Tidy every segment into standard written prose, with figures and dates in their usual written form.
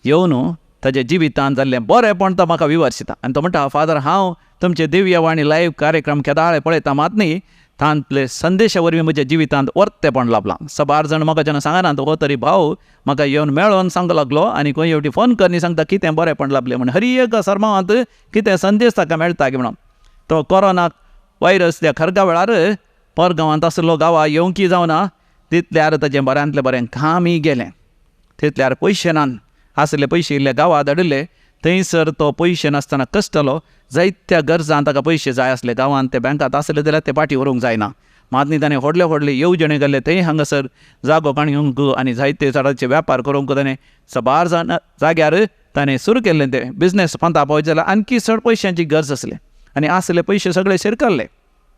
येवन ताच्या जिवितांत जाल्लें बरेंपण तो म्हाका विवर्शिता आनी तो म्हणटा, फादर हांव तुमचे दिव्यवाणी लायव्ह कार्यक्रम केदाळे पळयता मात न्ही, तांतले संदेशा वरवीं म्हज्या जिवितांत वर्तेपण लाभलां. सबार जाण म्हाका जेन्ना सांगना हो तरी भाव म्हाका येवन मेळोन सांगूंक लागलो आनी खंय एवटी फोन कर सांगता कितें बरेंपण लाभलें म्हण. हर एक सरमांवांत कितें संदेश ताका मेळटा की म्हणून. तो कोरोना वायरस त्या खरगा वेळार परगांवांत आसलो, गांवा येवंकी जावना, तितल्यार ताचें बऱ्यांतलें बरें कामय गेलें. तितल्यार पयशे नान आसले पयशे इल्ले गांवा धाडिल्ले, थंयसर तो पयशे नासतना कश्टलो. जायत्या गरजान ताका पयशे जाय आसले, गांवांत ते बँकांत आसले जाल्यार ते पाटी व्हरूंक जायना. मात न्ही ताणें व्हडले व्हडले येवजणे घाल्ले, थंय हांगासर जागो काडूंक आनी जायते झाडांचे व्यापार करूंक ताणें सबार जाग्यार ताणें सुरू केल्लें ते बिजनेस पंता पावयत जाल्यार आणखी चड पयशांची गरज आसली आनी आसले पयशे सगळे शिरकल्ले.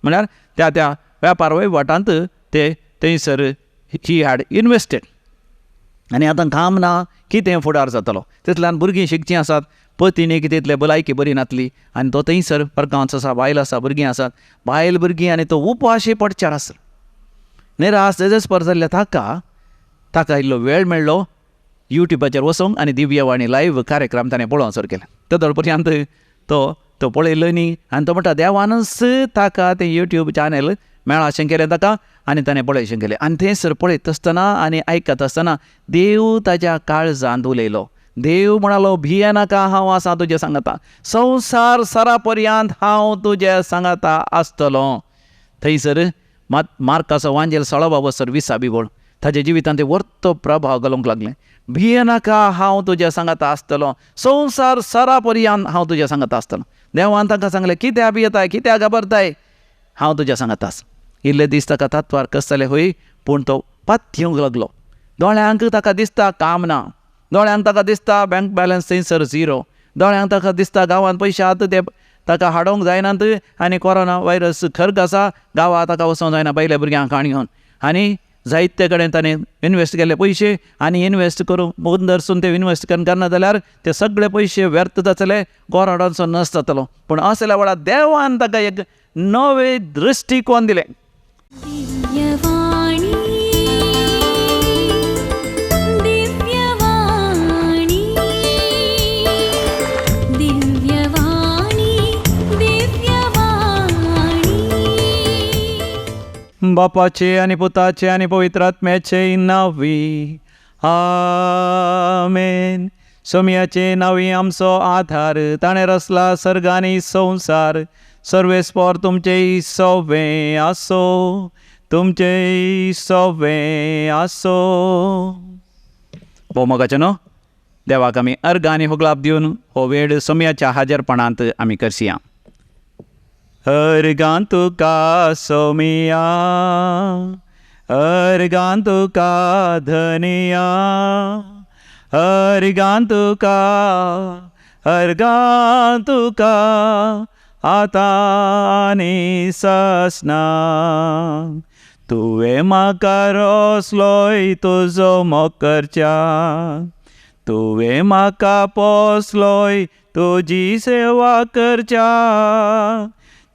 म्हळ्यार त्या त्या व्यापार वहिवाटांत ते थंयसर he had invested. आनी आतां काम ना, कितें फुडार जातलो. तितल्यान भुरगीं शिकचीं आसात, पतीणीक तितले भलायकी बरी नासली आनी तो थंयसर परगांवांत आसा, बायल आसा, भुरगीं आसात, बायल भुरगीं आनी तो उपाशी पडचार आसा. निराश तेजस्पर जाल्ल्या ताका ताका इल्लो वेळ मेळ्ळो युट्यूबाचेर वचूंक आनी दिव्यवाणी लायव्ह कार्यक्रम ताणें पळोवंक सुरू केलें. तेदोळ पर्यंत तो तो पळयलो न्ही आनी तो म्हणटा देवानच ताका तें युट्यूब चॅनल मेळाशें केलें ताका आनी ताणें पळयशें केलें. आनी थंयसर पळयत आसतना आनी आयकत आसतना देव ताज्या काळजांत उलयलो. देव म्हणालो, भियेनाका, हांव आसा तुजें सांगता, संवसार सरा पर्यंत हांव तुजें सांगता आसतलो. थंयसर मात मार्काचो वांजेल 16 वसर 20 बिबोळ ताज्या जिवितांत ते वर्तो प्रभाव घालूंक लागलें. भियेनाका, हांव तुज्या सांगता आसतलो, संवसार सरा पर्यंत हांव तुज्या सांगता आसतलो. देवान ताका सांगलें, कित्याक भियेताय, कित्याक घाबरताय, हांव तुज्या सांगता आसा. इल्ले दीस ताका तात्वार कसले हय, पूण तो पातयेवंक लागलो. दोळ्यांक ताका दिसता काम ना, दोळ्यांक ताका दिसता बँक बॅलन्स थंयसर झिरो, दोळ्यांक ताका दिसता गांवांत पयशे आतां ते ताका हाडोवंक जायनात आनी कोरोना व्हायरस खर्ग आसा, गांवां ताका वचोंक जायना पयल्या भुरग्यांक काण घेवन. आनी जायते कडेन ताणें इनवेस्ट केल्ले पयशे आनी इनवेस्ट करूंक मुंदरसून ते इनवेस्ट करना जाल्यार ते सगळे पयशे व्यर्थ जातले, गोराडांचो नस जातलो. पूण असल्या वेळार देवान ताका एक नवे दृश्टिकोन दिलें. बापाचे आनी पुताचे आनी पवित्र आत्म्याचे नांवी आमेन. सोमयाचे नांवी आमचो आधार, ताणें रचला सर्ग आनी संवसार. सर्वेस्पर तुमचें सवें आसो, तुमचें सवें आसो. भोवमोगाचें न्हू देवाक आमी अर्गां आनी होगलाप दिवन हो वेळ सोमयाच्या हाजरपणांत आमी करसिया. अर्गां तुका सोमिया, अर्गां तुका धनिया, अर्गां तुका, अर्गां तुका आतां आनी ससना. तुवें म्हाका रोसलोय तुजो मोग करच्या, तुवें म्हाका पोसलोय तुजी सेवा करच्या,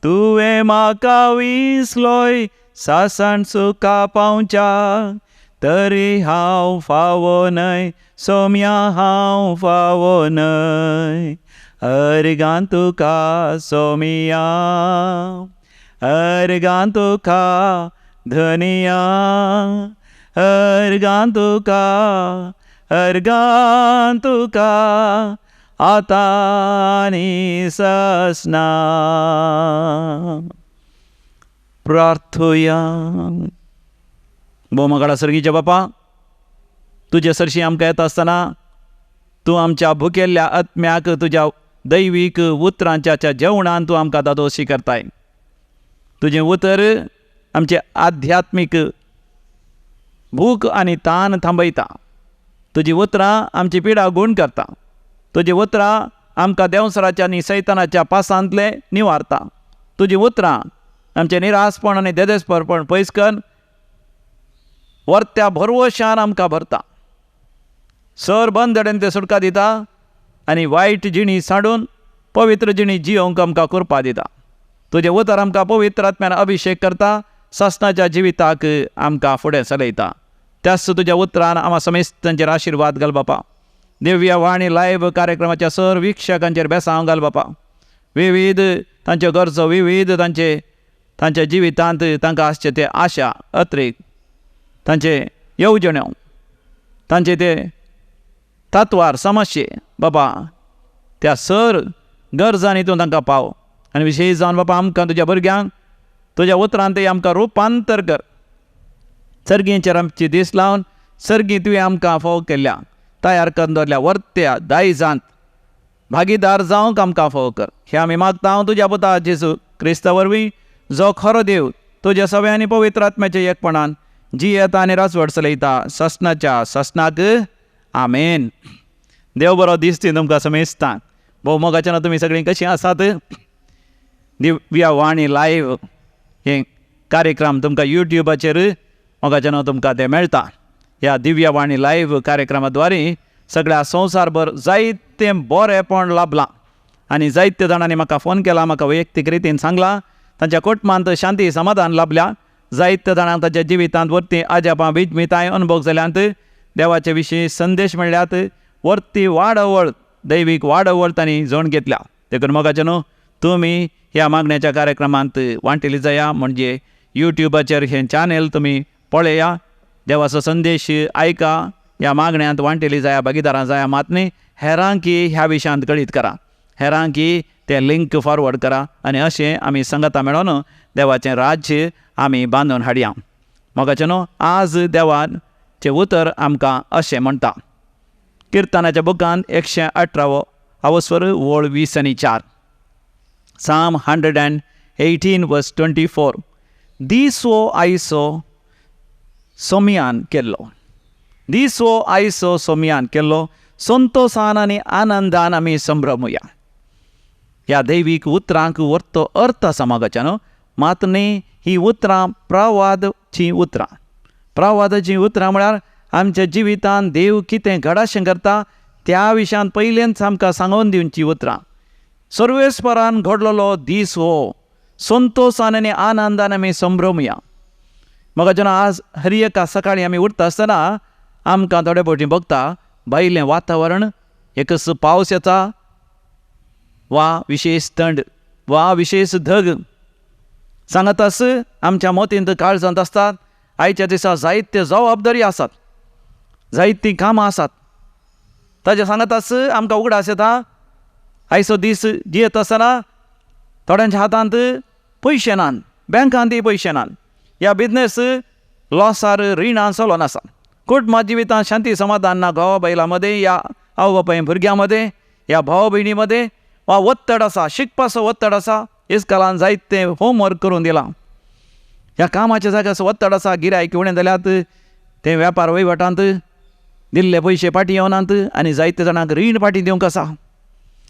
तुवें म्हाका विसलोय सासण सुखा पावच्या, तरी हांव फावो न्हय सोम्या, हांव फावो न्हय. अर्गां तुका सोमिया, अर्गां तुका धनिया, अर्गां तुका, अर्गां तुका आतां आनी ससना. प्रार्थुया. भोवमोगाळा सर्गीच्या बापा, तुजे सरशी आमकां येता आसतना तूं आमच्या भुकेल्ल्या आत्म्याक तुज्या दैवीक उतरांच्या जेवणान तूं आमकां दादोशी करताय. तुजें उतर आमचे आध्यात्मीक भूक आनी तान थांबयता. तुजी उतरां आमची पिडा गूण करता. तुजी उतरां आमकां देंवसराच्या आनी सैतानाच्या पासांतलें निवारता. तुजी उतरां आमचें निरासपण आनी देदेसपरपण पयस कर वर्त्या भरवशान आमकां भरता. सर बंद ते सुटका दिता आनी वायट जिणी सांडून पवित्र जिणी जियोंक आमकां कृपा दिता. तुजें उतर आमकां पवित्र आत्म्यान अभिशेक करता, सासणाच्या जिविताक आमकां फुडें चलयता. त्याच तुज्या उतरान आमा समेस्तांचेर आशिर्वाद घाल बापा. दिव्य वाणी लायव्ह कार्यक्रमाच्या सर वीक्षकांचेर बेसांव घाल बापा. विविध तांच्यो गरजो, विविध तांचे तांच्या जिवितांत तांकां आसचे ते आशा अत्रेक, तांचे येवजण्यो, तांचे ते तत्वार समस्ये बाबा त्या सर गरजांनी तूं तांकां पाव. आनी विशेश जावन बाबा आमकां तुज्या भुरग्यांक तुज्या उतरान ते आमकां रुपांतर कर. सर्गींचेर आमची दीस लावन सर्गी तुवें आमकां फोव केल्या तयार करून दवरल्या वर्त्या दायजांत भागीदार जावंक आमकां फोव कर. हें आमी मागता हांव तुज्या पुता जेजू क्रिस्ता वरवीं, जो खरो देव तुज्या सगळ्यांनी पवित्र आत्म्याच्या एकपणान जियेता आनी राजवट चलयता ससनाच्या ससनाक. आमेन. देव बरो दीस ती तुमकां समेस्तांक. भोव मोगाच्यान तुमी सगळीं कशीं आसात? दिव्य वाणी लायव्ह हे कार्यक्रम तुमकां युट्यूबाचेर मोगाच्यान तुमकां ते मेळटा. ह्या दिव्य वाणी लायव्ह कार्यक्रमा द्वारे सगळ्या संवसारभर जायतें बरेंपण लाभलां आनी जायते जाणांनी म्हाका फोन केला, म्हाका वैयक्तीक रितीन सांगलां तांच्या कुटुंबांत शांती समाधान लाभल्या. जायते जाणांक तांच्या जिवितांत वरती अजापां विजमिताय अनुभव जाल्यांत, देवाचे विशीं संदेश मेळ्ळ्यात, वरती वाडवळ दैवीक वाडवळ तांणी जोड घेतल्या. देखून मोगाचे न्हू तुमी ह्या मागण्याच्या कार्यक्रमांत वांटेली जाया, म्हणजे युट्यूबाचेर हें चॅनल तुमी पळया, देवाचो संदेश आयका, ह्या मागण्यांत वांटेली जाया, भागीदारां जाया. मात न्ही हेरांकी ह्या विशयांत कळीत करा, हेरांकी तें लिंक फॉरवर्ड करा आनी अशें आमी संगता मेळोन देवाचें राज्य आमी बांदून हाडया. मोगाचें न्हू आज देवाचें उतर आमकां अशें म्हणटा. किर्तनाच्या बुकान 118 अवस्वर वळ 20 आनी 4, Psalm 118 verse 24. दीस हो आयसो सोमयान केल्लो, दीस हो आयसो सोमयान केल्लो, संतोसान आनी आनंदान आमी संभ्रमुया. ह्या दैवीक उतरांक वर्तो अर्थ आसा मोगाच्या न्हू. मात न्ही ही उतरां प्रवादाचीं उतरां. प्रवादाचीं उतरां म्हळ्यार आमच्या जिवितांत देव कितें घडाशें करता त्या विशयांत पयलेंच आमकां सांगून दिवचीं उतरां. सर्वेस्परान घडलेलो दीस हो, संतोसान आनी आनंदान आमी संभ्रमुया. मोगाच्या आज हर एका सकाळीं आमी उठता आसतना आमकां थोडे फावटी भोगता भायलें वातावरण एकच पावस येता वा विशेश थंड वा विशेश धग सांगतास आमच्या मोतींत काळजांत आसतात. आयच्या दिसा जायते जबाबदारी आसात, जायतीं कामां आसात, ताज्या सांगतास आमकां उगडास येता. आयचो दीस जियेत आसतना थोड्यांच्या हातांत पयशे नात, बँकांतय पयशे नात, ह्या बिजनेस लॉसार रिणां चलोन आसा. कुटुंबा जिवितांत शांती समाधान ना, घोवा बायलां मदें या आवय बापाय भुरग्यां मदें या भाव भयणी मदें वा ಒತ್ತಡ आसा, शिकपाचो ಒತ್ತಡ आसा. इस्कॉलान जायते होमवर्क करून दिलां, ह्या कामाच्या जाग्याचो ಒತ್ತಡ आसा. गिरायक उणें जाल्यात ते वेपार वहिवटांत दिल्ले पयशे फाटीं येवनात आनी जायते जाणांक रीण फाटीं दिवंक आसा.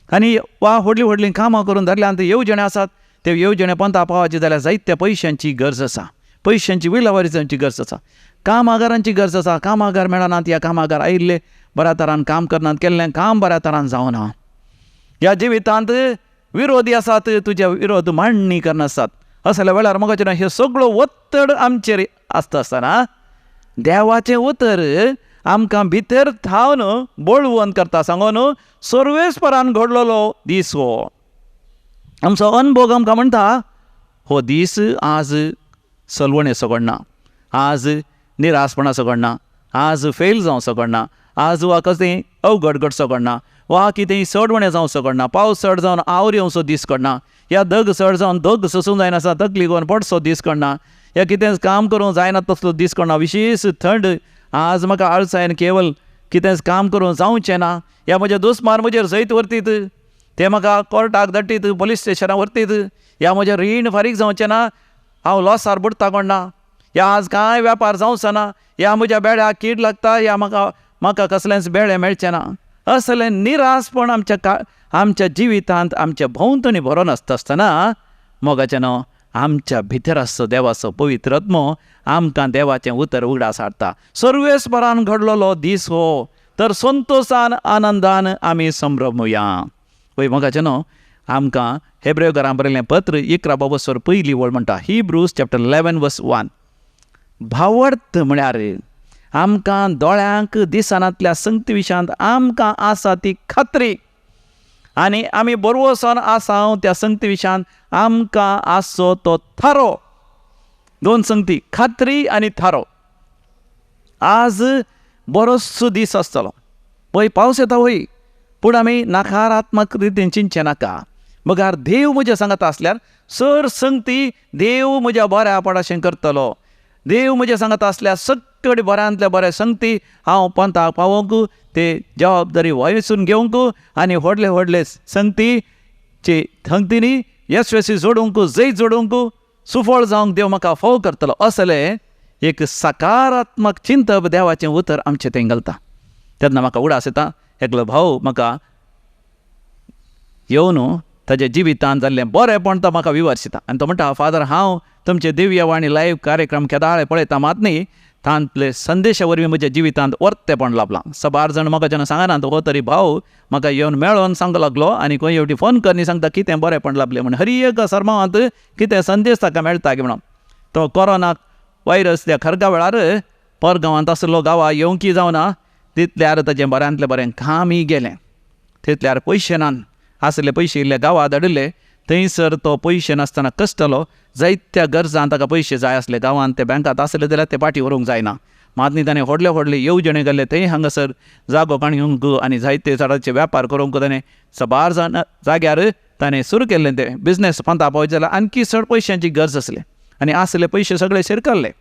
आनी वा व्हडलीं व्हडलीं कामां करून धरल्यांत, येवजण्यो आसात, त्यो येवजण्यो पंता पावपाची जाल्यार जायत्या पयशांची गरज आसा, पयशांची विलेवारीची गरज आसा, कामागारांची गरज आसा. कामागार मेळनात, ह्या कामागार आयिल्ले बऱ्या तरान काम करनात, केल्लें काम बऱ्या तरान जावना. ह्या जिवितांत विरोधी आसात, तुज्या विरोध मांडणी करनासात. असल्या वेळार मोगाचें हे सगळो ಒತ್ತಡ आमचेर आसता आसतना देवाचें उतर आमकां भितर थावन बळवंत करता. सांगून सर्वेस्परान घडलेलो दीस हो आमचो अनभोग आमकां म्हणटा हो दीस आज सलवणेचो घडना, आज निरासपणाचो घडना, आज फेल जावचो घडना, आज वा कसलें अवघड घडचो घडना, वा कितेंय चडवणें जावचो घडना, पावस चड जावन आवर येवचो दीस घडना, या दग चड जावन दग सोसूंक जायना आसा, तकली घेवन पडचो दीस घडना, या कितेंच काम करूंक जायना तसलो दीस घडना. विशेश थंड आज म्हाका आळसायन केवल कितेंच काम करूंक जावचें ना, या म्हज्या दुस्मान म्हजेर जैत व्हरतीत, ते म्हाका कोर्टाक धाडटीत, पोलीस स्टेशनाक व्हरतीत, या म्हजें रीण फारीक जावचें ना, हांव लॉसार बुडटा कोणना, या आज कांय वेपार जावचो ना, या म्हज्या बेड्याक कीड लागता, या म्हाका म्हाका कसलेंच बेळें मेळचें ना. असलें निरासपण आमच्या आमच्या जिवितांत आमच्या भोंवतणी भरोन आसता आसतना मोगाचें न्हू आमच्या भितर आसचो देवाचो पवित्र आत्मो आमकां देवाचें उतर उगडास हाडटा. सर्वेस्परान घडलेलो दीस हो, तर संतोसान आनंदान आमी संभ्रमुया. वय मोगाचें न्हू आमकां हेब्रेवकारां बरयलें पत्र 11 बाबसर पयली वळ म्हणटा, हिब्रूज चॅप्टर 11 वर्स 1. भावार्थ म्हळ्यार आमकां दोळ्यांक दिसनातल्या संगती विशयांत आमकां आसा ती खात्री आनी आमी बरवसन आसा त्या संगती विशयांत आमकां आसचो तो थारो. दोन संगती, खात्री आनी थारो. आज बरोचसो दीस आसतलो, पळय पावस येता वय, पूण आमी नकारात्मक रितीन चिंतचें नाका. मगर देव म्हज्या सांगता आसल्यार सर संगती देव म्हज्या बऱ्या पडाशें करतलो. देव म्हज्या सांगता आसल्यार सगळे बऱ्यांतल्या बऱ्या संगती हांव पंथाक पावोवंक ते जबाबदारी वयसून घेवंक आनी व्हडले व्हडले संगतीचे संगतींनी यशस्वी जोडूंक, जैत जोडूंक, सुफळ जावंक देव म्हाका फोव करतलो. असलें एक सकारात्मक चिंतप देवाचें उतर आमचें थंय घालता. तेन्ना म्हाका उडास येता, एकलो भाव म्हाका येवन ताज्या जिवितांत जाल्लें बरेंपण तो म्हाका विवर्शिता आनी तो म्हणटा, फादर हांव तुमचे दिव्यवाणी लायव्ह कार्यक्रम केदाळे पळयता मात न्ही, तांतले संदेशा वरवीं म्हज्या जिवितांत वर्तेपण लाभलां. सबार जाण म्हाका जेन्ना सांगना हो तरी भाव म्हाका येवन मेळोन सांगूंक लागलो आनी खंय एवटी फोन कर न्ही सांगता कितें बरेंपण लाभलें म्हण. हर एक सरमांवांत कितें संदेश ताका मेळटा की म्हणून. तो कोरोना वायरस त्या खरगा वेळार परगांवांत आसलो, गांवा येवंकी जावना, तितल्यार ताजें बऱ्यांतलें बरें कामय गेलें. तितल्यार पयशे नात, आसले पयशे इल्ले गांवा धाडिल्ले, थंयसर तो पयशे नासतना कश्टलो. जायत्या गरजान ताका पयशे जाय आसले, गांवांत ते बँकांत आसले जाल्यार ते पाटी व्हरूंक जायना. मात न्ही ताणें व्हडले व्हडले येवजणे घाल्ले, थंय हांगासर जागो काडूंक आनी जायते झाडाचे व्यापार करूंक ताणें सबार जाग्यार ताणें सुरू केल्लें. ते बिजनेस पंता पावयत जाल्यार आणखी चड पयशांची गरज आसली आनी आसले पयशे सगळे शिरकल्ले.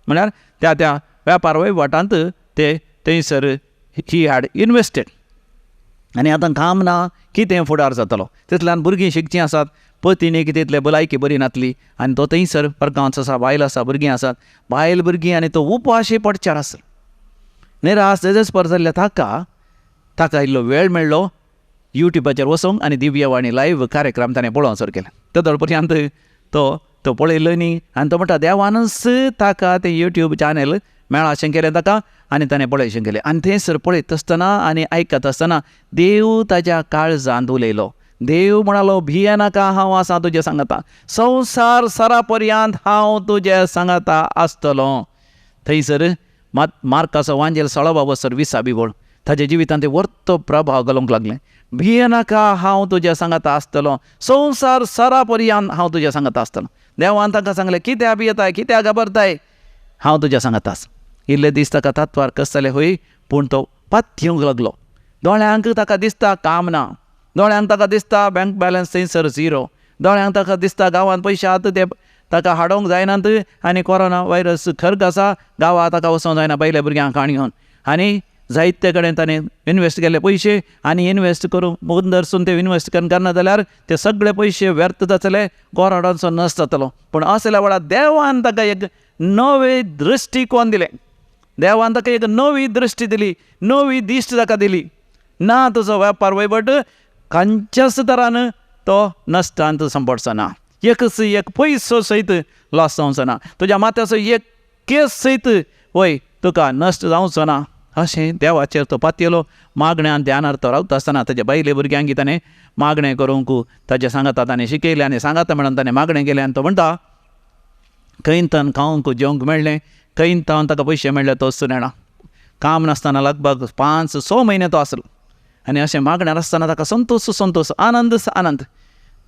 म्हळ्यार त्या त्या व्यापार वहिवाटांत ते थंयसर he had invested. आनी आतां काम ना, कितें फुडार जातलो. तितल्यान भुरगीं शिकचीं आसात, पतीणीक तितले भलायकी बरी नातली आनी तो थंयसर परगांवांत आसा, बायल आसा, भुरगीं आसात, बायल भुरगीं आनी तो उपाशी पडचार आसा. निराश तेजस्पर जाल्ल्या ताका ताका इल्लो वेळ मेळ्ळो युट्यूबाचेर वचूंक आनी दिव्यवाणी लायव्ह कार्यक्रम ताणें पळोवंक सुरू केलें. तेदोळ पर्यंत तो तो पळयलो न्ही आनी तो म्हणटा देवानूच ताका तें युट्यूब चॅनल मेळाशें केलें ताका आनी ताणें पळयशें केलें. आनी थंयसर पळयत आसतना आनी आयकत आसतना देव ताज्या काळजांत उलयलो. देव म्हणालो, भियेनाका, हांव आसा तुजें सांगता, संवसार सरा पर्यंत हांव तुजें सांगता आसतलो. थंयसर मात मार्काचो वांजेल 16 वसर 20 बिबोळ ताज्या जिवितांत ते वर्तो प्रभाव घालूंक लागलें. भियेनाका, हांव तुज्या सांगता आसतलो, संवसार सरा पर्यंत हांव तुज्या सांगता आसतलो. देवान ताका सांगलें, कित्याक भियेताय, कित्याक घाबरताय, हांव तुज्या सांगता आसा. इल्ले दीस ताका तात्वार कस जाले हय, पूण तो पातयेवंक लागलो. दोळ्यांक ताका दिसता काम ना, दोळ्यांक ताका दिसता बँक बॅलन्स थंयसर झिरो, दोळ्यांक ताका दिसता गांवांत पयशे आतां ते ताका हाडोवंक जायनात आनी कोरोना व्हायरस खर्ग आसा, गांवांत ताका वचोंक जायना पयल्या भुरग्यांक हाडून घेवन. आनी जायते कडेन ताणें इनवेस्ट केले पयशे आनी इनवेस्ट करूं मुंदरसून ते इनवेस्ट करून करना जाल्यार ते सगळे पयशे व्यर्थ जातले, कोरोनाचो नश्ट जातलो. पूण असल्या वेळार देवान ताका एक नवे दृश्टिकोन दिलें, देवान ताका एक नवी दृश्टी दिली, नवी दिश्ट ताका दिली. ना तुजो वेपार वयवट खंयच्याच तरान तो नश्टांत संपडचो ना, एकच एक पयसो सयत लॉस जावचो ना, तुज्या माथ्याचो एक केस सयत वय तुका नश्ट जावचो ना. अशें देवाचेर तो पातयेलो. मागण्यान ध्यानार तो रावता आसतना ताज्या बायले भुरग्यांक ताणें मागणें करूंक ताजें सांगाता ताणें शिकयलें आनी सांगाता म्हणून ताणें मागणें केलें. आनी तो म्हणटा, खंयतान खावंक जेवंक मेळ्ळें, खंयतान ताका पयशे मेळ्ळे तोच नेणा. काम नासतना लगभग 5-6 म्हयने तो आसलो आनी अशें मागण्यार आसतना ताका संतोश संतोश, आनंद आनंद,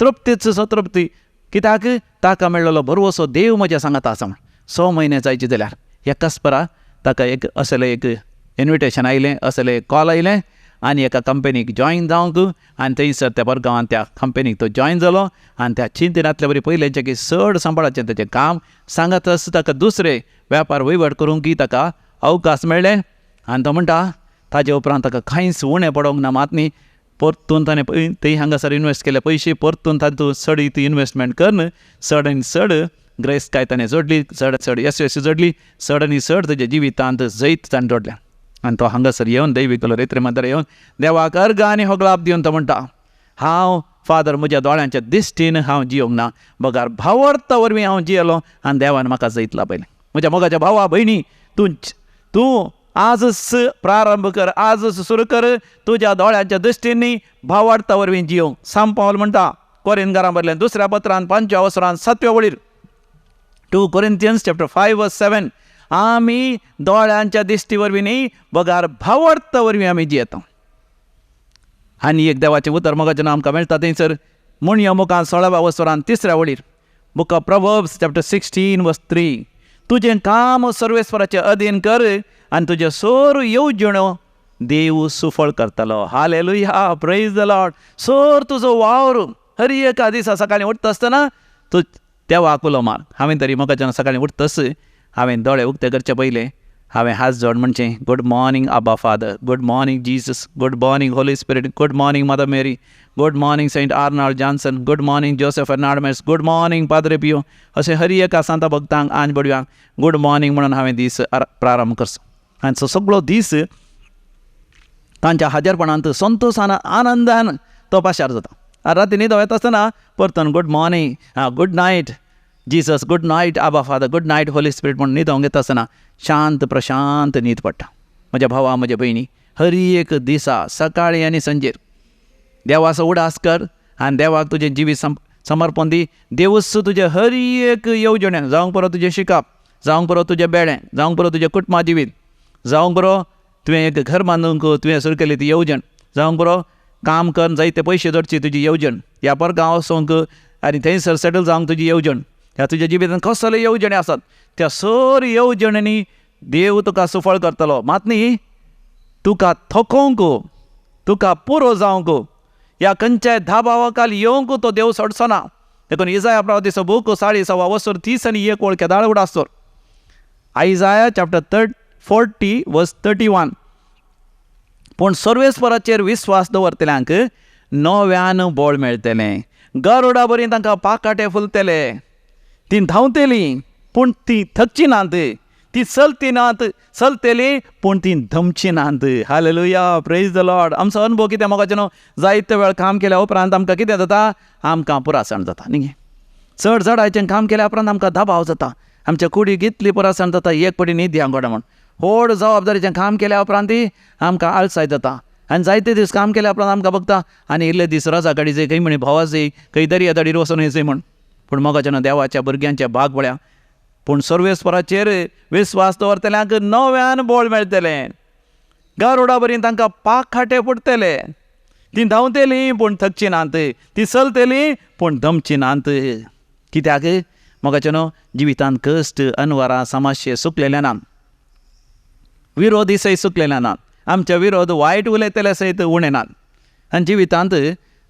तृप्तीच तृप्ती. कित्याक ताका मेळ्ळो भरवसो देव म्हज्या सांगाता आसा म्हण. 6 म्हयने जायचे जाल्यार एकाच परा ताका एक असलें एक इन्विटेशन आयलें, असलें एक कॉल आयलें आनी एका कंपनीक जॉयन जावंक. आनी थंयसर त्या परगांवांत त्या कंपनीक तो जॉयन जालो आनी त्या चिंतनांतले बरी पयलेंचें की चड सांबाळाचें ताचें काम सांगत आसता ताका दुसरे व्यापार वहिवट करूंक ताका अवकाश मेळ्ळे. आनी तो म्हणटा ताजे उपरांत ताका कांयच उणें पडोवंक ना मात न्ही, परतून ताणें थंय हांगासर इनवेस्ट केले पयशे परतून तातूंत चड ती इनवेस्टमेंट करून चड आनी चड ग्रेस्तकाय ताणें जोडली, चड चड यशस्वी जोडली, चड आनी चड ताज्या जिवितांत जैत ताणें जोडलें. आनी तो हांगासर येवन दैविकलो रेत्रे मंदर येवन देवाक अर्घ आनी होगळाप दिवन तो म्हणटा, हांव फादर म्हज्या दोळ्यांच्या दिश्टीन हांव जियोंक ना, बगार भावार्था वरवीं हांव जियेलो आनी देवान म्हाका जैत लाभयलें. म्हज्या मोगाच्या भावा भयणी, तूं तूं आजच प्रारंभ कर, आजच सुरू कर, तुज्या दोळ्यांच्या दृश्टीन भावार्था वरवीं जियोंक. सांत पावल म्हणटा कोरिंथकारां बरयलें दुसऱ्या पत्रान 5व्या वसरान 7व्या वळीर, 2 Corinthians chapter 5 verse 7, आमी दोळ्यांच्या दिश्टी वरवीं न्ही बगार भावार्थ वरवीं आमी जियेता. आनी एक देवाचें उतर मोगाचें आमकां मेळटा थंयसर म्हणया मुखार 16व्या वसरान 3ऱ्या वळीर, book of Proverbs chapter 16 verse 3, तुजें काम सर्वेस्वराचें अधीन कर आनी तुजें सोर येवजण्यो देव सुफळ करतलो. हालेलुया, प्रेज the Lord. सोर तुजो वावर हर एका दिसा सकाळीं उठता आसतना तूं देवाक उलो मार. हांवें तरी म्हाका सकाळीं उठतस हांवें दोळे उक्ते करचे पयलें हांवें हात जोड म्हणचें, good morning Abba Father, good morning Jesus, good morning Holy Spirit, good morning Mother Mary, good morning Saint Arnold Janssen, good morning Joseph Fernandez, good morning Padre Pio. अशें हर एका सांता भक्तांक आनी बडव्यांक गूड मॉर्निंग म्हणून हांवें दीस प्रारंभ करचो. आनी सगळो दीस तांच्या हाजेरपणांत संतोशान आनंदान तो पाशार जाता. आनी राती न्हिदो येता आसतना परतून good morning, good night Jesus, good night Abba Father, good night Holy Spirit म्हूण न्हिदोंक येता आसतना शांत प्रशांत न्हीद पडटा. म्हज्या भावा, म्हज्या भयणी, हर एक दिसा सकाळीं आनी सांजेर देवाचो उडास कर आनी देवाक तुजें जिवीत समर्पण दी. देवूच तुजें हर एक येवजणें, जावंक पुरो तुजें शिकप, जावंक पुरो तुजें बेळें, जावंक पुरो तुजें कुटुंबा जिवीत, जावंक पुरो तुवें एक घर बांदूंक तुवें सुरू केली ती येवजण, जावंक पुरो काम करून जायते पयशे जोडची तुजी येवजण, ह्या परगांव वचोंक आनी थंयसर सेटल जावंक तुजी येवजण, ह्या तुज्या जिवितांत कसले येवजणे आसात त्या सर येवजण्यांनी देव तुका सुफळ करतलो. मात न्ही तुका थकोवंक, तुका पुरो जावंक, ह्या खंयच्याय धाबावाकाल येवंक तो देव सोडचो ना. देखून इजाया प्रवादीचो बूक 40वा वसर 30 1 वळ केदाळ उडासतोर, Isaiah chapter 40 verse 31, पूण सर्वेस्पराचेर विस्वास दवरतल्यांक नव्यान बळ मेळटलें, गरुडा बरी तांकां पाकाटे फुलतले, तीं धांवतलीं पूण तीं थकची नात, ती चलती नात, चलतली पूण ती धमची नात. Hallelujah, praise the Lord. आमचो अनुभव कितें मोगाचें न्हू, जायते वेळ काम केल्या उपरांत आमकां कितें जाता, आमकां पुरासण जाता न्ही. चड जडायचें काम केल्या उपरांत आमकां दबाव जाता, आमच्या कुडीक इतली पुरासण जाता, एक पटी न्हीद गोडा म्हूण. व्हड जबाबदारीचें काम केल्या उपरांत आमकां आळसाय जाता आनी जायते दीस काम केल्या उपरांत आमकां बघता आनी इल्ले दीस रजा काडी जाय, खंय म्हणी भोंवा जाय, खंय दर्या दडीर वचून येवचें म्हूण. पूण मोगाचें न्हू देवाच्या भुरग्यांचे भाग पळया, पूण सर्वेस्पराचेर विस्वास दवरतल्यांक नव्यान बळ मेळटलें, गरुडा बरी तांकां पाखाटे फुटतले, तीं धांवतलीं पूण थकची नात, तीं चलतलीं पूण दमची नात. कित्याक मोगाचें न्हू जिवितांत कश्ट अनवरां समस्ये सुकलेले नात, विरोधी सयत सुकलेले नात, आमचे विरोध वायट उलयतले सयत उणें नात. आनी जिवितांत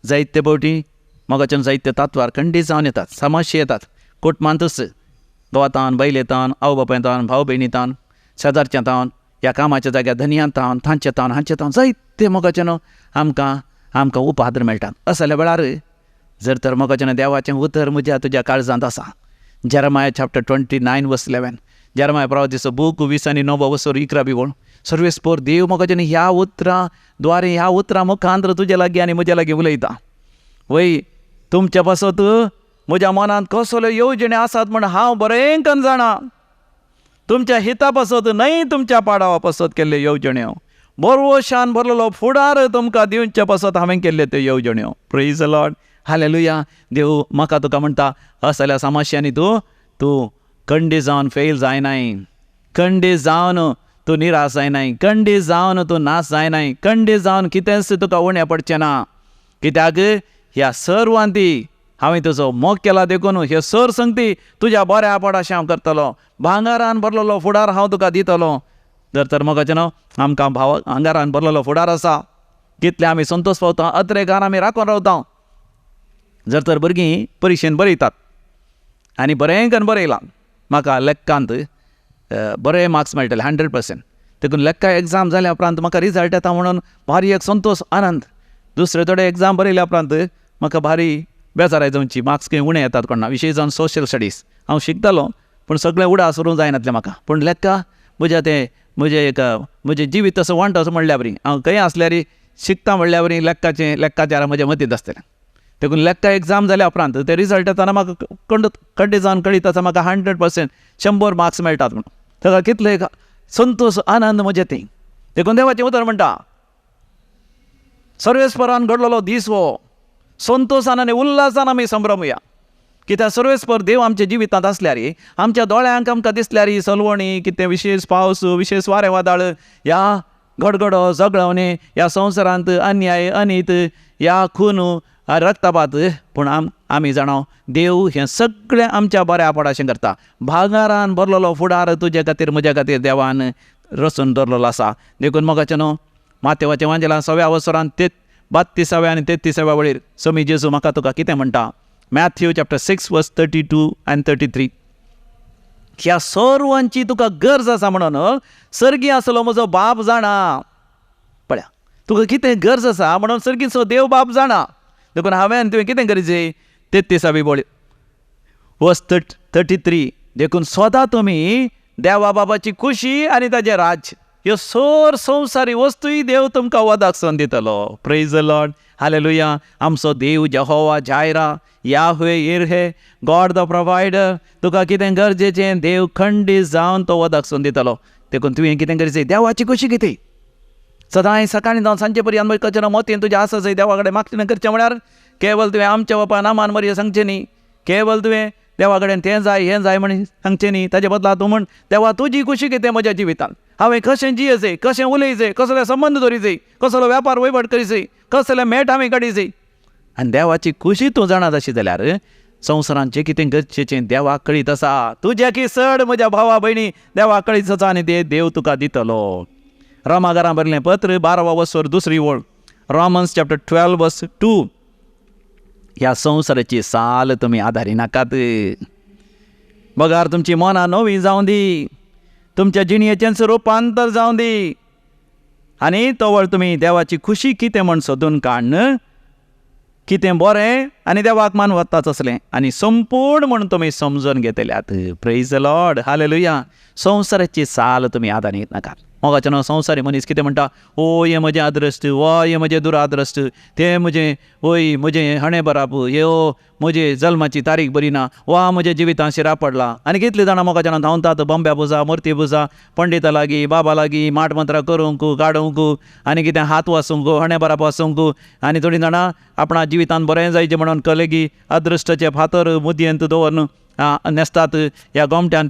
जायते फावटी मोगाच्यान जायते तात्वार खंडीत जावन येतात, समस्या येतात, कुटुंबांतूच घोवातावन, बैलेतावन, आवय बापायतावन, भाव भयणीतावन, शेजारच्या तावन, ह्या कामाच्या जाग्यार धनयान तावन, तांचे तावन, हांचे तावन जायते मोगाचें न्हू आमकां आमकां उपाद्र मेळटात. असल्या वेळार जर तर मोगाचें न्हू देवाचें उतर म्हज्या तुज्या काळजांत आसा, Jeremiah chapter 29 verse 11, Jeremiah प्रवादीचो book 29 वसर 11 वळ, सर्वेस्पोर देव मोगाचें न्हू ह्या उतरां द्वारे, ह्या उतरां मुखांत तुजे लागीं आनी म्हज्या लागीं उलयता. वय तुमच्या पासत म्हज्या मनांत कसल्यो येवजण्यो आसात म्हण हांव बरें करून जाणा, तुमच्या हिता पासत न्हय तुमच्या पाडावा पासत केल्ल्यो येवजण्यो, बरवशान भरलेलो फुडार तुमकां दिवचे पासत हांवें केल्ल्यो त्यो येवजण्यो. Praise the Lord, hallelujah. देव म्हाका तुका म्हणटा असल्या समस्यांनी तूं तूं कंडी जावन फेल जायनाय, कंडी जावन तूं निराश जायनाय, कंडी जावन तूं नाश जायनाय, कंडी जावन कितेंच तुका उणें पडचें ना. कित्याक ह्या सर्वांती हांवें तुजो मोग केला, देखून ह्यो सर संगती तुज्या बऱ्या पडाशें हांव करतलो, भांगरान भरलेलो फुडार हांव तुका दितलो. जर तर मोगाचें न्हू आमकां भाव भांगरान भरलेलो फुडार आसा, कितले आमी संतोश पावता, अत्रेगान आमी राखून रावता. जर तर भुरगीं परिक्षेन बरयतात आनी बरें करून बरयलां, म्हाका लेक्कांत बरे मार्क्स मेळटले 100%, देखून लेक्का एग्जाम जाल्या उपरांत म्हाका रिजल्ट येता म्हणून भारी एक संतोश आनंद. दुसरे थोडे एग्जाम बरयल्या उपरांत म्हाका भारी बेजाराय जावची, मार्क्स खंय उणें येतात कोणा, विशेश जावन सोशल स्टडीज हांव शिकतालो पूण सगळें उडास उरूंक जायनातलें म्हाका. पूण लेक्का म्हज्या तें म्हजें एक म्हजें जिवीत तसो वांटो असो म्हणल्या बरी, हांव खंय आसल्यार शिकता म्हणल्या बरी लेक्काचें लेक्काचार म्हज्या मतींत आसतलें. देखून लेक्का एग्जाम जाल्या उपरांत ते रिजल्ट येताना म्हाका कंडी जावन कळीत आसा म्हाका 100% 100 मार्क्स मेळटात म्हणून, ताका कितले संतोश आनंद म्हजें ती. देखून देवाचें उतर म्हणटा सर्वेस्परान घडलेलो दीस हो, संतोशान आनी उल्हासान आमी संभ्रमुया. कित्याक सर्वेस्पर देव आमच्या जिवितांत आसल्यार आमच्या दोळ्यांक आमकां दिसल्यार सलवणी कितें विशेश पावस विशेश वारें वादळ ह्या गडगडो झगडवणे ह्या संवसारांत अन्याय अनीत ह्या खून रक्तपात पूण आमी जाणा देव हें सगळें आमच्या बऱ्या पडाशें करता. भागारान भरलेलो फुडार तुजे खातीर म्हज्या खातीर देवान रचून दवरलेलो आसा. देखून मोगाचें न्हू मातेवाचें वांजेलां 6व्या वसरान 32व्या आनी 33व्या वळीर समी जेजू म्हाका तुका कितें म्हणटा, मॅथ्यू चॅप्टर 6 वर्स 32 आनी 33, ह्या सर्वांची तुका गरज आसा म्हणून सर्गी आसलो म्हजो बाप जाणा. पळया तुका कितें गरज आसा म्हणून सर्गीचो देव बाप जाणा. देखून हांवें तुवें कितें गरजे 33वी वळी वर्स 33, देखून सदां तुमी देवा बाबाची खुशी आनी ताजें राज्य ह्यो सोर संवसारी वस्तूय देव तुमकां वदाक दितलो. Praise the Lord, hallelujah. आमचो देव Jehovah Jireh, Yahweh Jireh, God the provider, तुका कितें गरजेचें देव खंडीत जावन तो वदाक दितलो. देखून तुवें कितें गरजेचें देवाची खुशी कितें सदांय सकाळीं जावन सांजे पर्यंत कचरा मोतयेन तुजें आसा जंय देवा कडेन मागचें करचें म्हळ्यार केवल तुवें आमच्या बापा नामान मरिया सांगचें न्ही, केवल तुवें देवा कडेन तें जाय हें जाय म्हण सांगचें न्ही, ताजे बदला तूं म्हण देवा तुजी खुशी कितें म्हज्या जिवितांत, हांवें कशें जियेचें, कशें उलयचें, कसले संबंद दवरीचे, कसलो व्यापार वयवट करीचे, कसले मेट हांवें काडीचे आनी देवाची खुशी तूं जाणा जाशी जाल्यार संवसारांत जें कितें गरजेचें देवाक कळीत आसा. तुज्या की चड म्हज्या भावा भयणी देवाक कळीत आसा आनी ते देव तुका दितलो. रोमागारां बरयलें पत्र 12वा वसर 2री वळ, रोमन्स चॅप्टर 12 वर्स 2, ह्या संवसाराची साल तुमी आदारी नाकात, बगार तुमची मनां नवी जावं दी, तुमच्या जिणयेचेंच रुपांतर जावं दी आनी तवळ तुमी देवाची खुशी कितें म्हण सोदून काडून कितें बरें आनी देवाक मानवताच असलें आनी संपूर्ण म्हण तुमी समजून घेतल्यात. Praise the Lord, hallelujah. संवसाराची साल तुमी आदारी नाकात. मोगाचें न्हू संवसारी मनीस कितें म्हणटा, ओ हें म्हजें आदृश्ट, वा हें म्हजें दुरादृश्ट, तें म्हजें ओय म्हजें हणें बराप, हे म्हजे जल्माची तारीख बरी ना, वा म्हज्या जिवितांत शिरा पडला. आनी कितलीं जाणां मोगाच्या न्हू धांवतात बॉम्ब्या पुजा, मुर्ती पुजा, पंडिता लागीं, बाबा लागीं, माट मंत्रां करूंक काडूंक आनी कितें हात वासूंक, हणें बराप वासूंक. आनी थोडीं जाणां आपणा जिवितांत बरें जायचें म्हणून कलेगी अदृश्टाचे फातर मुदयेंत दवरून न्हेसतात, ह्या गोमट्यान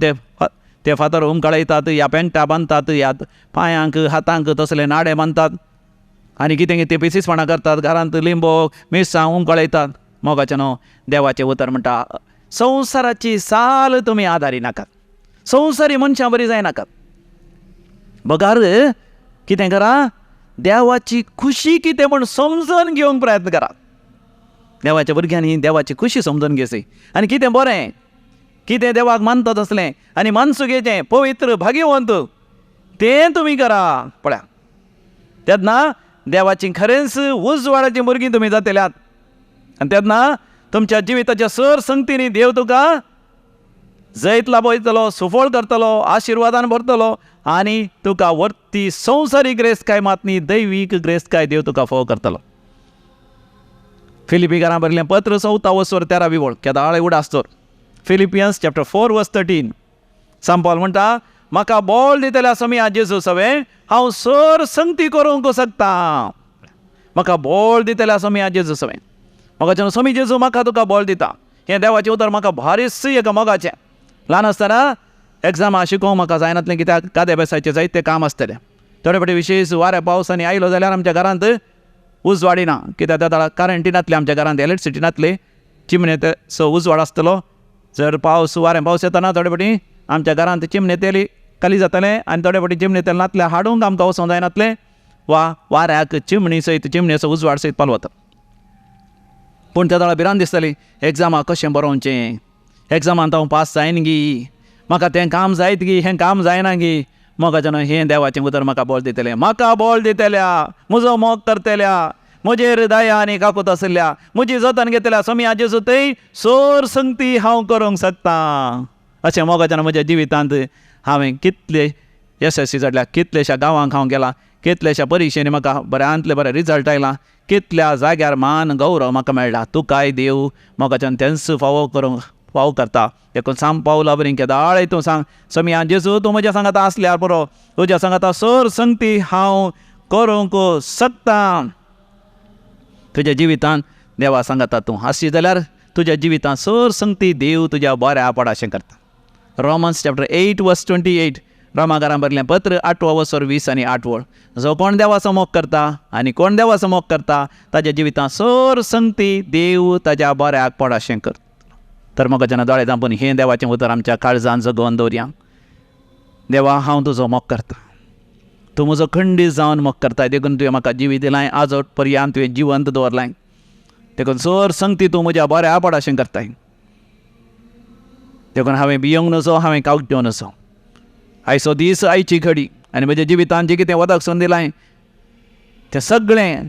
ते फातर उमकाळयतात, ह्या पेंटा बांदतात, ह्या पांयांक हातांक तसले नाडे बांदतात आनी कितें कितें पिसीसपणां करतात, घरांत लिंबो मिरसांग उमकाळयतात. मोगाचें न्हू देवाचें उतर म्हणटा संवसाराची साल तुमी आदारी नाकात, संवसारी मनशां बरी जायनाकात, बगार कितें करा देवाची खुशी कितें म्हण समजून घेवंक प्रयत्न करा. देवाच्या भुरग्यांनी देवाची खुशी समजून घेवची आनी कितें बरें कितें देवाक मानतात असलें आनी मानसुगेचें पवित्र भाग्यवंत तें तुमी करा. पळया तेन्ना देवाची खरेंच उजवाडाची भुरगीं तुमी जातल्यात आनी तेन्ना तुमच्या जिविताच्या सर संगतींनी देव तुका जैत लाभयतलो, सुफळ करतलो, आशिर्वादान भरतलो आनी तुका वर्ती संवसारीक ग्रेस्तकाय मात न्ही दैवीक ग्रेस्तकाय देव तुका फोव करतलो. फिलिपीकारां बरयलें पत्र 4 वसर 13वी वळ, केदाळे उडास तर, फिलिपियन्स चॅप्टर 4 वर्स 13, सांत पावल म्हणटा म्हाका बोल दितल्या समिया जेजू सवें हांव सर संगती करूंक शकता. म्हाका बोल दितल्या समिया जेजू सवें, मोगाचें समी जेजू म्हाका तुका बोल दिता. हें देवाचें उतर म्हाका भारीच एका मोगाचें. ल्हान आसतना एग्जामा शिकोवंक म्हाका जायनातलें कित्याक कादे बेसायचें जायते काम आसतलें. थोडे फावटी विशेश वाऱ्या पावसांनी आयलो जाल्यार आमच्या घरांत उजवाडी ना, कित्याक त्या करंटी नासली आमच्या घरांत, इलेक्ट्रिसिटी नासली, चिमणे सो उजवाड आसतलो. जर पावस वारें पावस येतना थोडे फावटी आमच्या घरांत चिमणे तेल खाली जातालें आनी थोडे फावटी चिमणे तेल नासलें हाडूंक आमकां वचोंक जायनासलें वा वाऱ्याक चिमणी सयत चिमणेचो उजवाड सयत पालवता. पूण त्या वेळार भिरांत दिसताली एग्जामाक कशें बरोवचें, एग्जामांत हांव पास जायन गी, म्हाका तें काम जायत गी, हें काम जायना गी. मोगाचें न्हू हें देवाचें उतर म्हाका बोल दितलें, म्हाका बोल दितल्या, म्हजो मोग करतल्या, म्हजेर दया आनी काकूत आशिल्ल्या, म्हजी जतन घेतल्या समिया जेजू थंय सोर संगती हांव करूंक शकता. अशें मोगाचें न्हू म्हज्या जिवितांत हांवें कितले यशस्वी जाल्या, कितलेश्या गांवांक हांव गेलां, कितलेश्या परिक्षेनी म्हाका बऱ्यांतले बरे रिजल्ट आयला, कितल्या जाग्यार मान गौरव म्हाका मेळ्ळा. तुकाय देव मोगाच्यान तेंच फावो करूंक फावो करता. देखून सांत पावला बरी केदाळे तूं सांग समिया जेजू तूं म्हज्या सांगाता आसल्यार पुरो, तुज्या सांगाता सर संगती हांव करूंक शकता. तुज्या जिवितांत देवा सांगाता तूं आसशी जाल्यार तुज्या जिवितांत सर संगती देव तुज्या बऱ्या पडाशें करता. Romans chapter 8 verse 28, रोमाकारां बरलें पत्र 8वो वसर 20 आनी 8 वळ. जो कोण देवाचो मोग करता आनी कोण देवाचो मोग करता ताज्या जिवितांत सर संगती देव ताज्या बऱ्याक पडाशें करता. तर म्हाका जेन्ना दोळे धांपून हें देवाचें उतर आमच्या काळजान जगोवन दवरया. देवा, हांव तुजो मोग करता, तूं म्हजो खंडीत जावन मोग करता, देखून तुवें म्हाका जिवीत दिलां, आज पर्यंत तुवें जिवंत दवरलां, देखून सर संगती तूं म्हज्या बऱ्या पडाशें करताय. देखून हांवें भियोंक नजो, हांवें कावट घेवं नजो. आयचो दीस, आयची घडी आनी म्हज्या जिवितान जें कितें वदक सोन दिलां तें सगळें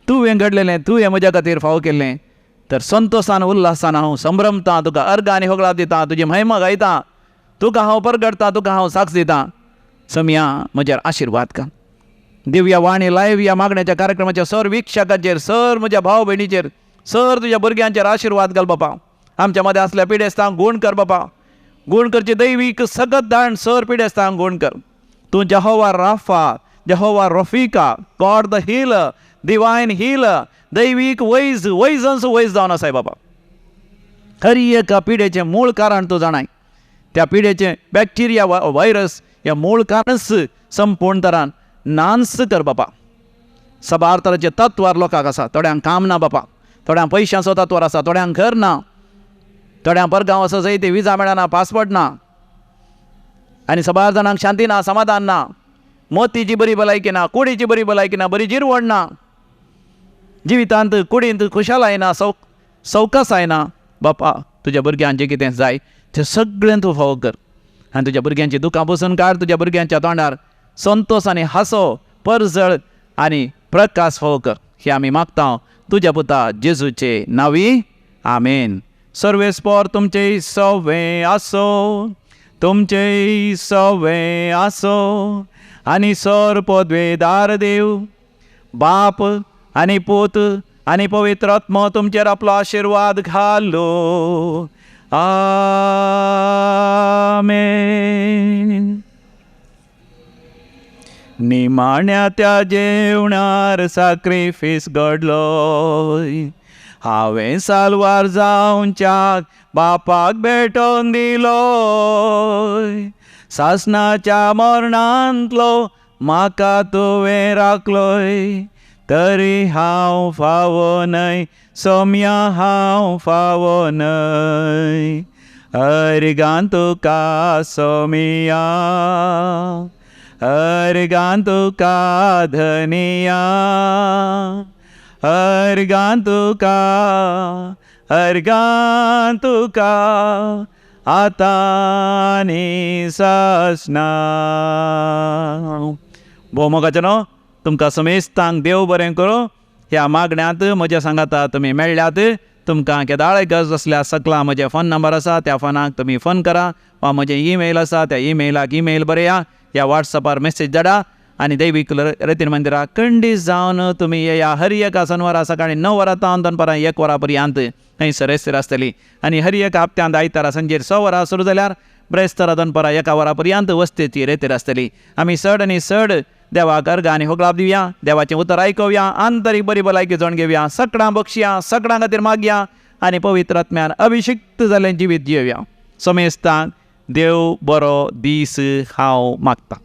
तुवें घडलेलें, तुवें म्हज्या खातीर फावो केल्लें. तर संतोशान उल्हासान हांव संभ्रमतां, तुका अर्गां आनी होगळां दितां, तुजी महिमा गायतां, तुका हांव परगडटां, तुका हांव साक्ष दितां. समया म्हजेर आशिर्वाद कर. दिव्या वाणी लायव्ह ह्या मागण्याच्या कार्यक्रमाच्या सर वीक्षकाचेर, सर म्हज्या भाव भयणीचेर, सर तुज्या भुरग्यांचेर आशिर्वाद घाल बापा. आमच्या मदें आसल्या पिडेस्तांक गूण कर बापा, गूण करची दैवीक सगत दाण सर पिडेस्तांक गूण कर. तूं Jehovah Rapha, Jehovah Rofika, God the healer, divine healer, दैवीक वैज, वैजांचो वैज जावन आसाय बाबा. हर एका पिडेचें मूळ कारण तूं जाणाय, त्या पिडेचें बॅक्टिरिया व्हायरस ह्या मूळ कारणच संपूर्ण तरान नांस कर बापा. साबार तरांचे तत्वार लोकांक आसा, थोड्यांक काम ना बापा, थोड्यांक पयशांचो तत्वार आसा, थोड्यांक घर ना, थोड्यांक परगांव आसा जंय ते विजा मेळना, पासपोर्ट ना, आनी साबार जाणांक शांती ना, समाधान ना, मोतीची बरी भलायकी ना, कुडीची बरी भलायकी ना, बरी जिरवण ना, जिवितांत कुडींत खुशालाय ना, सवकासाय ना. बापा, तुज्या भुरग्यांक जें कितें जाय तें सगळें तूं फावो कर आनी तुज्या भुरग्यांची दुकां पुसून काड. तुज्या भुरग्यांच्या तोंडार संतोश आनी हांसो, परजळ आनी प्रकाश फावो कर. हें आमी मागता तुज्या पुता जेजूचे नांवी, आमेन. सर्वेस्पोर तुमचे सवें आसो, तुमचे सवें आसो, आनी सर पदवेदार देव बाप आनी पूत आनी पवित्र आत्मो तुमचेर आपलो आशिर्वाद घालो. आमेन. निमाण्या त्या जेवणार साक्रिफीस घडलो, हांवें सालवार जावच्याक बापाक भेटोवन दिलो, सासणाच्या मरणांतलो म्हाका तुवें राखलोय, तरी हांव फावो न्हय, सोम्या हांव फावो न्हय, अर्गां तुका सोमिया, अर्गां तुका धनिया, अर्गां तुका, अर्गां तुका आतां आनी सासणा. भोव मोगाचें न्हू, तुमकां समेस्तांक देव बरें करूं. ह्या मागण्यांत म्हज्या सांगाता तुमी मेळ्ळ्यात. तुमकां केदाळ गरज आसल्यार सकला म्हजें फोन नंबर आसा, त्या फोनाक तुमी फोन करा, वा म्हजें ईमेल आसा त्या ईमेलाक ईमेल बरया, ह्या वॉट्सॅपार मेसेज धाडा आनी दैवीक रतीन मंदिराक खंडीत जावन तुमी येया. हर एका शनवारा सकाळीं 9 वरां तावन दनपारां 1 वरां पर्यंत थंयसर रेस्तेर आसतली आनी हर एका हप्त्यांत आयतारा सांजेर 6 वरां सुरू जाल्यार ब्रेस्तारा दनपारां 1 वरां पर्यंत वस्तेची रेतेर आसतली. आमी चड आनी चड देवाक अर्गां आनी होगळाप दिवया, देवाचें उतर आयकुया, आंतरीक बरी भलायकी जाण घेवया, सकडां बक्षया, सकडां खातीर मागया आनी पवित्र आत्म्यान अभिषिक्त जाल्लें जिवीत जियोया. समेस्तांक देव बरो दीस हांव मागतां.